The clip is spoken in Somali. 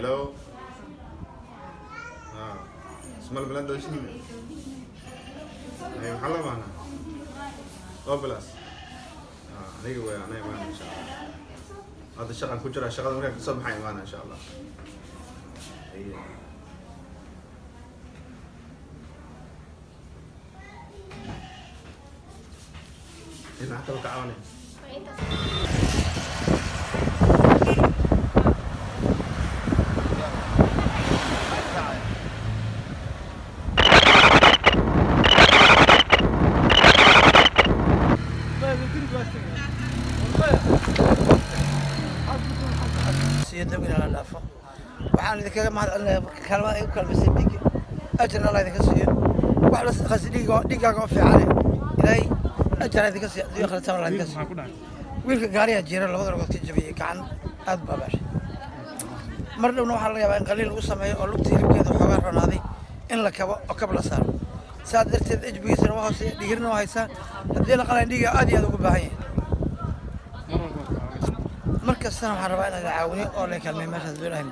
Hello. Ah, Small Blend dooshin. Ay, maxaa loo baahnaa? O plus. Ah, aniga way anaa imaana insha Allah. Hadda shaqan ku jira, shaqada markaan kasoo baxaan imaana insha Allah. Aye. Maxaa kaloo ka caawinaya? Waa intaas. Siiyo dembigana la dhaafo. Waxaan idinkaga mahad celinayaa marka kaalmada ay u kaalmaysay dhiigga, ajarna Allah idinka siiyo. Wax la sadaqaysa dhiigga dhiiggaaga oo fiicane, Ilaahay ajarna idinka siiyo, adduunya akhiratan Allah idinka siiyo. Wiilka gaariyaa jira, labada lugood ka jabiyey, gacan aad baabaashay. Mar dhowna waxaa laga yaabaa in qaliin lagu sameeyo oo lugta hilibkeeda waxoogaa ronaaday in la kabo oo kab la saaro. Saa darteed HB-giisana waa hooseeya, dhigirna waa haysaa. Haddii la qalan dhiigga aad iyo aad ugu baahan yahay. Mar kastana waxaan rabaa inaan caawiniyo oo la kaalmeeyo meeshaas doonahay.